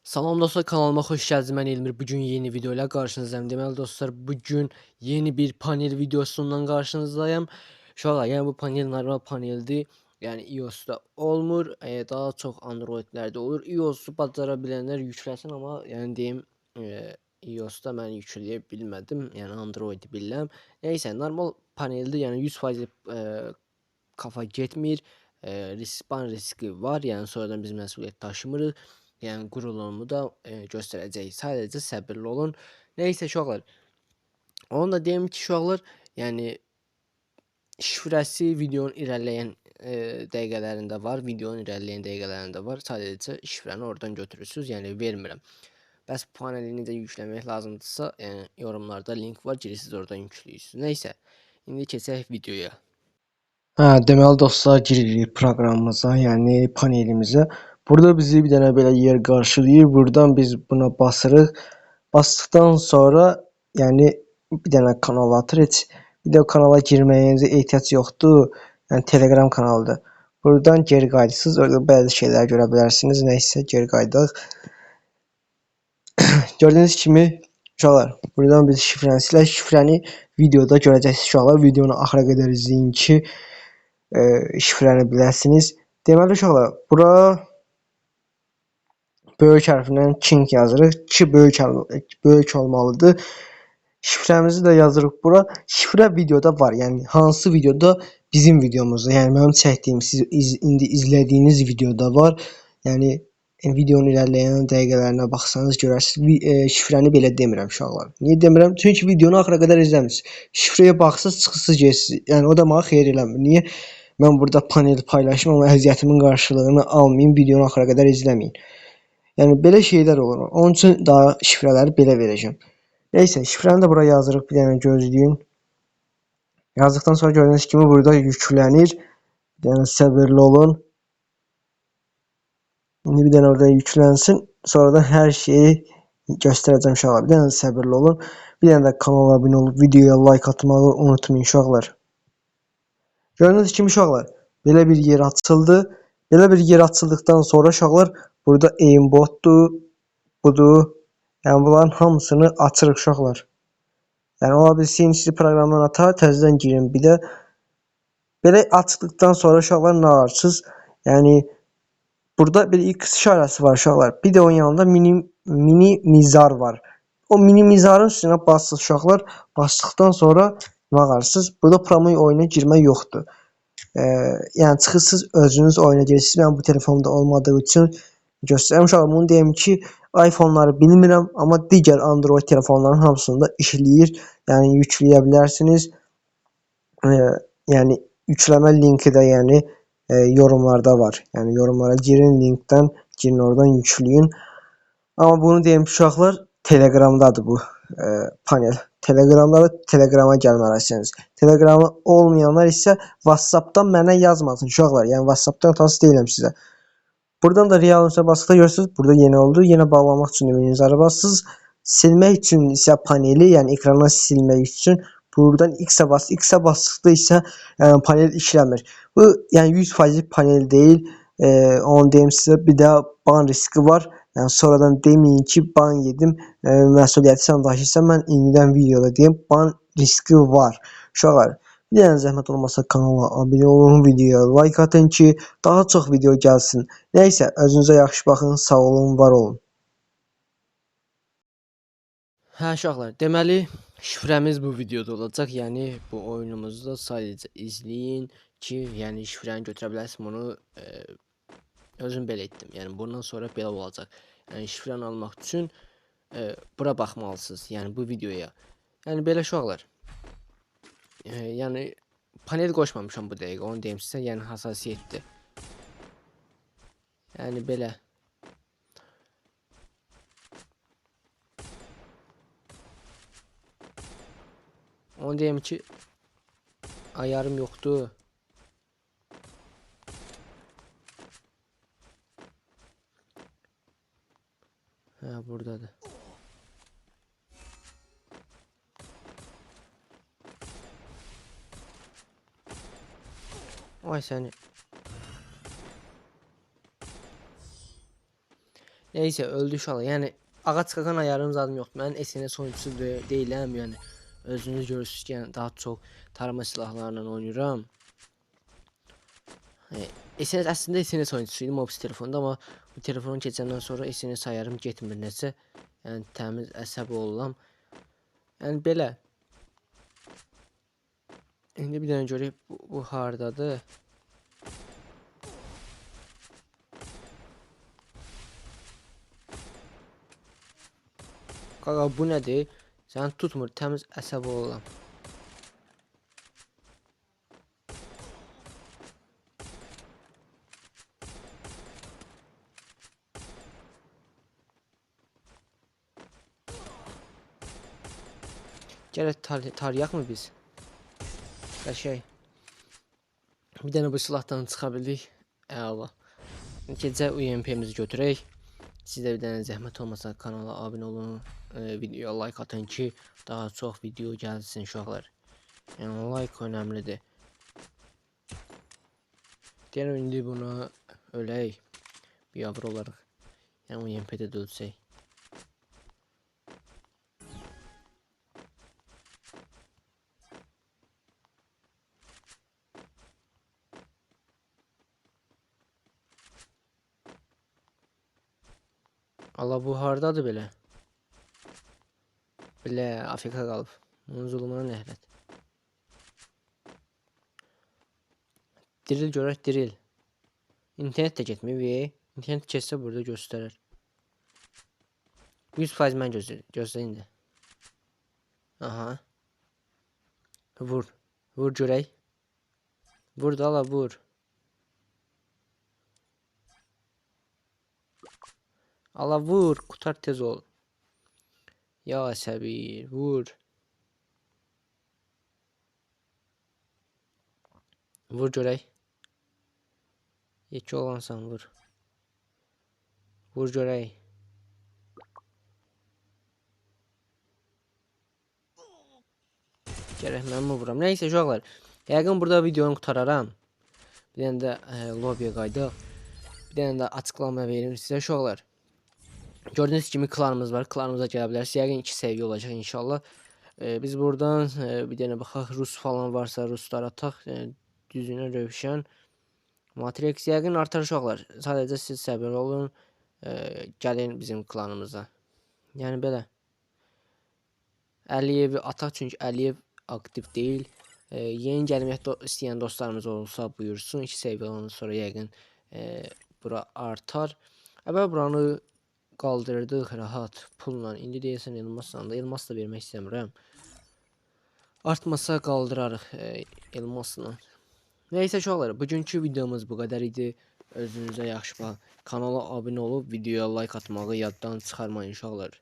Salam dostlar, kanalıma xoş gəldiniz. Mən Elmir. Bugün yeni video ilə qarşınızdayım. Deməli dostlar, bugün yeni bir panel videosundan qarşınızdayım. Uşaqlar, yəni bu panel normal paneldir. Yəni iOS-da olmur, daha çox Android-lərdə olur. iOS-u bacara bilənlər yükləsin, amma yəni deyim, iOS-da mən yükləyə bilmədim. Yəni Android-i bilirəm. Nəysə, normal paneldir, yəni 100% kafa getmir. Ban riski var, yəni sonradan biz məsuliyyət daşımırıq. Yəni qurulumu da göstərəcəyik. Sadəcə səbirli olun. Nəysə uşaqlar, onu da deyim ki, uşaqlar, yəni şifrəsi videonun irəliləyən dəqiqələrində var. Videonun irəliləyən dəqiqələrində var. Sadəcə şifrəni oradan götürürsünüz. Yəni vermirəm. Bəs paneli necə yükləmək lazımdırsa, yəni yorumlarda link var, girirsiniz oradan yükləyirsiniz. Nəysə, indi keçək videoya. Deməli dostlar, giririk proqramımıza, yəni panelimizə. Burada bizi bir dənə belə yer qarşılayır. Buradan biz buna basırıq. Basdıqdan sonra, yəni bir dənə kanal atır. Heç bir də kanala girməyinizə ehtiyac yoxdur. Yəni Telegram kanalıdır. Buradan geri qayıdırsınız. Orada bəzi şeylər görə bilərsiniz. Nəysə, geri qayıdaq. Gördüyünüz kimi uşaqlar, buradan biz şifrəni silək. Şifrəni videoda görəcəksiniz uşaqlar. Videonu axıra qədər izləyin ki, şifrəni biləsiniz. Deməli uşaqlar, bura böyük hərfindən King yazırıq. Ki böyük olmalıdır. Şifrəmizi də yazırıq bura. Şifrə videoda var. Yəni hansı videoda? Bizim videomuzda. Yəni mənim çəkdiyim, siz indi izlədiyiniz videoda var. Yəni videonun irəliləyən dəqiqələrinə baxsanız görərsiniz. Şifrəni belə demirəm uşaqlar. Niyə demirəm? Çünki videonu axıra qədər izləmirsiniz. Şifrəyə baxsaz çıxırsınız gedirsiniz. Yəni o da mənə xeyir eləmir. Niyə? Mən burada panel paylaşım, amma əziyyətimin qarşılığını almayım, videonu axıra qədər izləməyin. Yəni belə şeylər olur. Onun üçün daha şifrələri belə verəcəm. Nəysə, şifrəni də bura yazırıq, bir dənə gözləyin. Yazdıqdan sonra gördüyünüz kimi burada yüklənir. Bir dənə səbirli olun. İndi bir dənə orada yüklənsin. Sonradan hər şeyi göstərəcəm uşaqlar. Bir dənə səbirli olun. Bir dənə də kanala abunə olub videoya like atmağı unutmayın uşaqlar. Gördüyünüz kimi uşaqlar, belə bir yer açıldı. Belə bir yer açıldıqdan sonra uşaqlar, burada aimbotdur, budur. Yəni bunların hamısını açırıq uşaqlar. Yəni ola bilsin sizi proqramdan atar, təzədən girin bir də. Belə açdıqdan sonra uşaqlar nə alırsınız? Yəni burada bir X işarəsi var uşaqlar. Bir də onun yanında mini mizar var. O mini mizarın üstünə basırsınız uşaqlar. Basdıqdan sonra nə alırsınız? Burada promo oyuna girmək yoxdur. Yəni çıxırsınız özünüz oyuna girirsiniz. Mən bu telefonda olmadığı üçün göstərirəm uşaqlar. Bunu deyim ki, iPhone-ları bilmirəm, amma digər Android telefonların hamısında işləyir. Yəni yükləyə bilərsiniz. Yəni yükləmə linki də yorumlarda var. Yəni yorumlara girin, linkdən girin, oradan yükləyin. Amma bunu deyim ki, uşaqlar, Telegramdadır bu panel. Telegramda da Telegrama gəlməlisiniz. Telegramı olmayanlar isə WhatsApp-dan mənə yazmasın uşaqlar. Yəni WhatsApp-dan atası deyiləm sizə. Buradan da real üstə basdıqda görürsünüz, burada yenə oldu. Yenə bağlamaq üçün də menüzara basırsınız. Silmək üçün isə paneli, yəni ekrandan silmək üçün buradan X-ə bas. X-ə basdıqda isə panel işləmir. Bu, yəni 100% panel deyil. Onu deyim sizə, bir də ban riski var. Yəni sonradan deməyin ki, ban yedim, məsuliyyəti sən daşıyırsan. Mən indidən videoda deyim, ban riski var. Uşaqlar, bir dənə zəhmət olmasa kanala abunə olun, videoya like atın ki, daha çox video gəlsin. Nəysə, özünüzə yaxşı baxın, sağ olun, var olun. Hə uşaqlar, deməli şifrəmiz bu videoda olacaq. Yəni bu oyunumuzda sadəcə izləyin ki, yəni şifrəni götürə bilərsiniz. Bunu özüm belə etdim. Yəni bundan sonra belə olacaq. Yəni şifrəni almaq üçün bura baxmalısınız. Yəni bu videoya. Yəni belə uşaqlar. Yəni panel qoşmamışam bu dəqiqə, onu deyim sizə, yəni hassasiyyətdir. Yəni belə. Onu deyim ki, ayarım yoxdur. Hə, buradadır. Ay səni. Neysə, öldü uşaqlar. Yəni ağac qaxan ayarım zadım yoxdur. Mən SNS oyuncusu deyiləm, yəni özünüz görürsünüz ki, yəni daha çox tarama silahlarla oynayıram. SNS əslində SNS oyuncusu idim Mobs telefonda, amma bu telefonu keçəndən sonra SNS ayarım getmir nəsə. Yəni təmiz əsəb oluram. Yəni belə. İndi bir dənə görək bu hardadır. Qaqa bu nədir? Sən tutmur, təmiz əsəb oluram. Gələk tarıyaq mı biz? Qəşəng. Bir dənə bu silahdan çıxa bildik. Əla. Gecə UMP-mizi götürək. Siz də bir dənə zəhmət olmasa kanala abunə olun, videoya like atın ki, daha çox video gəlsin uşaqlar. Yəni like önəmlidir. Deyirəm indi buna ölək. Bir avro olaraq. Yəni UMP-də də ölsək. Allah bu hardadır belə? Belə Afrika qalıb. Bunun zulmuna nəhlət. Diril görək, diril. İnternet də getmir. İnternet keçsə burada göstərər. 100% mən gözlə indi. Aha. Vur. Vur görək. Vur da ala vur. Allah vur, qutar tez ol. Ya səbir, vur. Vur görək. Yekə olansan vur. Vur görək. Gərək mən mi vuram? Neysə uşaqlar, yəqin burada videonu qutararam. Bir dənə də lobiyə qaydıq. Bir dənə də açıqlama verim sizə uşaqlar. Gördüyünüz kimi klanımız var. Klanımıza gələ bilərsiniz. Yəqin 2 səviyyə olacaq inşallah. Biz buradan bir dənə baxaq. Rus falan varsa Ruslara ataq. Düzünə Rövşən. Matrix yəqin artar uşaqlar. Sadəcə siz səbirli olun. Gəlin bizim klanımıza. Yəni belə. Əliyevi ataq çünki Əliyev aktiv deyil. Yeni gəlmək istəyən dostlarımız olsa buyursun. 2 səviyyə olandan sonra yəqin bura artar. Əvvəl buranı qaldırdıq rahat pulla. İndi deyəsən elmasla da, elmas da vermək istəmirəm. Artmasa qaldırarıq elmasla. Neysə uşaqlar, bugünkü videomuz bu qədər idi. Özünüzə yaxşı baxın. Kanala abunə olub videoya like atmağı yaddan çıxarmayın uşaqlar.